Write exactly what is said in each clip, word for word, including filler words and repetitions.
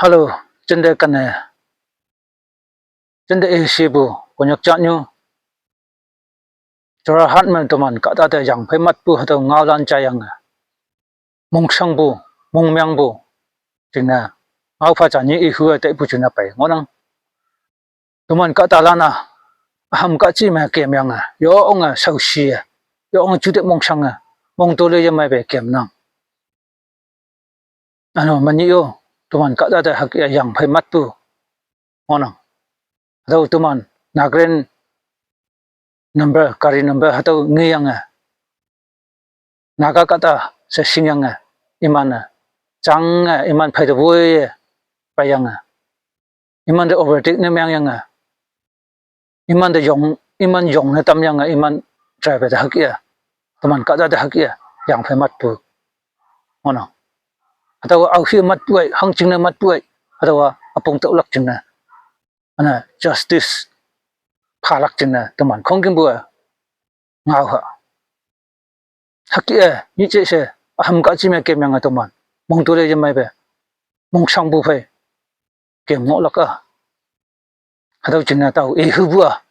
Hello, chinde kane, chinde A C bu, Konyak chatnyu, Jorhat me teman kahta te yangphei matpu hatüo ngaolan jaiyange. Mongshangpu, mongmengpu, jingne, ngaopha ja nyi ihu-e taipu jingne pei ngohnang. Teman kahtalan-a, aham kahji me kemyange, yonge shaoshi-e, yonge jute mongshange, mongtole yemeipe kemnang. Ano menyih-o, teman kahta te hüke yangphei matpu ngohnang. Hatüo teman Nagaland number, gari number hatüo ngeyange, Naga kahta she shingyange, iman-e, jange, iman pheite woiye, peiyange, imante overtake ne mengyange, imante yong, iman yongne tamyange, iman driver te hüke-a, teman kahta te hüke-a, yangphei matpu ngohnang. Hatüowa aohi matpu-e, hangjingne matpu-e, hatüowa üpong tüolak jingne, üne justice phalak jingne teman khongkümpu-e ngaoha. Hüke-e, nyih je she, aham kahji me kemyange teman, mongtole yemeipe, mongshangpu phei, kem ngohlak-a. Hatüo jingne tao ihupu-a,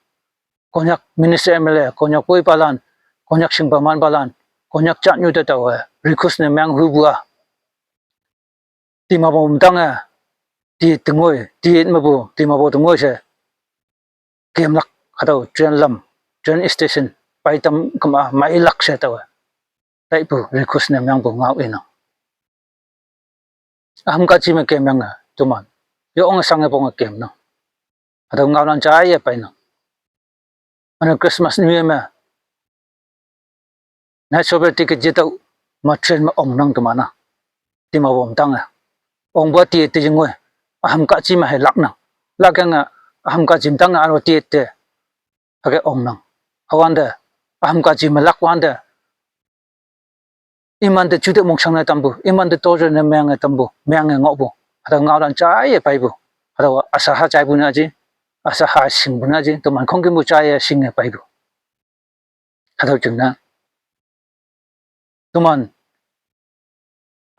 Konyak minister M L A, Konyak woipalan, Konyak shingpamanpalan, Konyak chatnyu te taowe request ne menghupu-a, Dimapur mtange, ti tengoi, ti mepu, Dimapur tengoi she, kemlak hatüo train lam, train station, peitam kema meilak she taowe, taipu request ne mengpu ngao inang. Aham kahji me kemyange teman, yonge shange ponge kemnang. Hatüo ngaolan jaiye peinang. Üne Christmas New Year me, night show pe ticket jetüo, ma train me ongnang teman-a, Dimapur mtange. Ongpu-a ti te jingoi, aham kahji me hei laknang. Lakyange, aham kahji mtange aro ti te, hüke ongnang. Hüwante, aham kahji me lakwante, imante jute mongshangne tampu, imante torture ne menge tampu, menge ngohpu, hatüo ngaolan jaiye peipu, hatüo asa ha jaipu ne ji, asa ha shingpu ne ji, teman khongkümpu jaiye shinge peipu. Hatüo jingne, teman,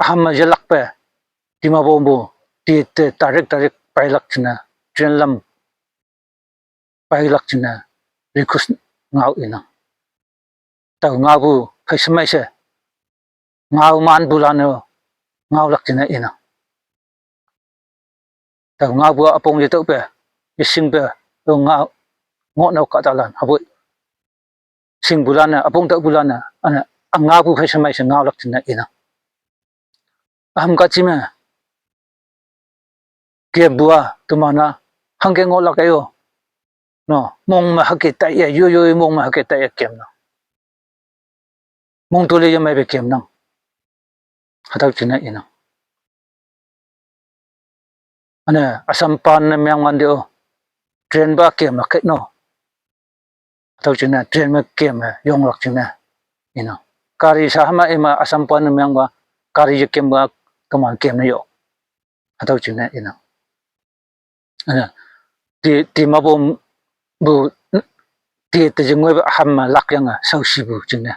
aham me yelakpe, Dimapur mepu, ti te direct direct peilak jingne, train lam peilak jingne, request ngao inang. Tao ngaopu phei shemei she, ngao manpulan-e, ngaolak jingne inang. Tao ngaopu-a üpong yetüohpe, yeshingpe, tüo ngao, ngohne kahtalan hüpoi, shingpulan-e, üpong tüopulan-e, üne, üngaopu phei shemei she ngaolak jingne inang. Aham kahji me kempu-a teman-a, hangke ngohlak-e-o. No, mong me hüke taiye, yoi yoi mong me hüke taiye kemnang. Mongtole yemeipe kemnang. Hatüo jingne inang. Üne, Assam pan ne mengwante-o, train pa kemlak kei no. Hatüo jingne train me kemme yonglak jingne inang. Gari sha hama ima Assam pan ne mengpa, gari yekempa, teman kemme yo. Hatüo jingne inang. Üne, ti, Dimapur mepu, ti te jingoi pe aham me lakyange shaoshipu jingne.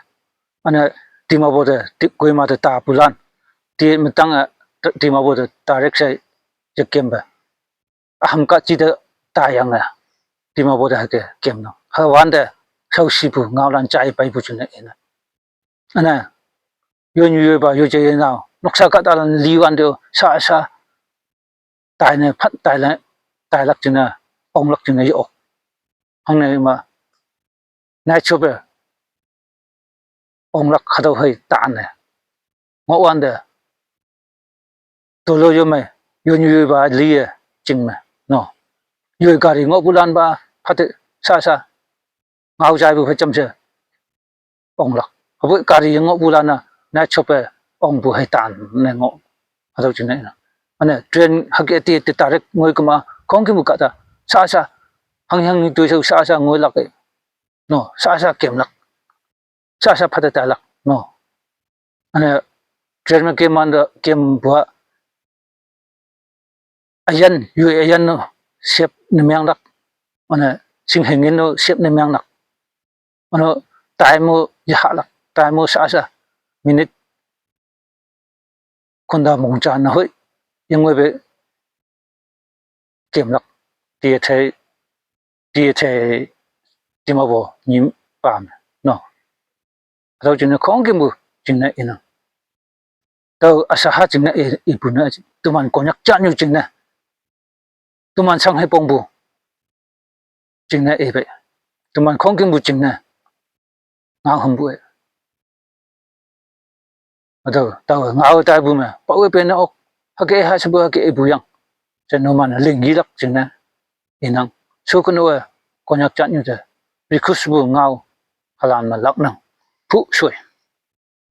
Üne, Dimapur te, ti, Kohima te tapulan, ti metange, Dimapur te direct she yekempe, aham kahji te tayange, Dimapur te hüke kemnang. Hüwante, shaoshipu ngaolan jai peipu jingne inang. Üne, yonyu yoipa, yoje yenao, noksa kahtalan liwante-o, sha sha, taine phat taila, tailak jingne, onglak jingne yo. Hangne ma, night show pe, onglak hatüo hei tane, ngohwante, tolo yo me, yonyu yoipa liye, ching me, no. Yoi gari ngohpulan pa, phate, sha sha, ngao jaipu phei jamshe, onglak. Hüpoi gari ngohpulan-a, night show pe, ongpu hei tan ne ngoh. Hatüo jingne inang. Üne, train hüke ti te direct ngoi kema, khongkümpu kahta, sha sha, hang hang ni toishao sha sha ngoilak-e. No, sha sha kemlak. Sha sha phate tailak. No. Üne, train me kemmante kempu-a, üyin, yoi üyin-o, shep ne menglak. Üne, shingheng yin-o, shep ne menglak. Üne, time-o yehahlak, time-o sha sha, minute, konda mongja ne hoi, yengoi pe, kemlak, ti thei, ti thei, ti ma bo ni pa me, no. Hatüo jingne khongkümpu jingne inang. Tao asa ha jingne i, ipu ne, teman Konyak jatnyu jingne. Teman shang hei pongpu jingne ipe. Teman khongkümpu jingne ngao hampu e. Hatüo, tao ngao taipu me, pawe pene ok, hüke ha shepu hüke ipu yang. She numan ling yilak jingne inang. Shekenu-e Konyak jatnyu te request pu ngao halan me laknang. Phu shoi.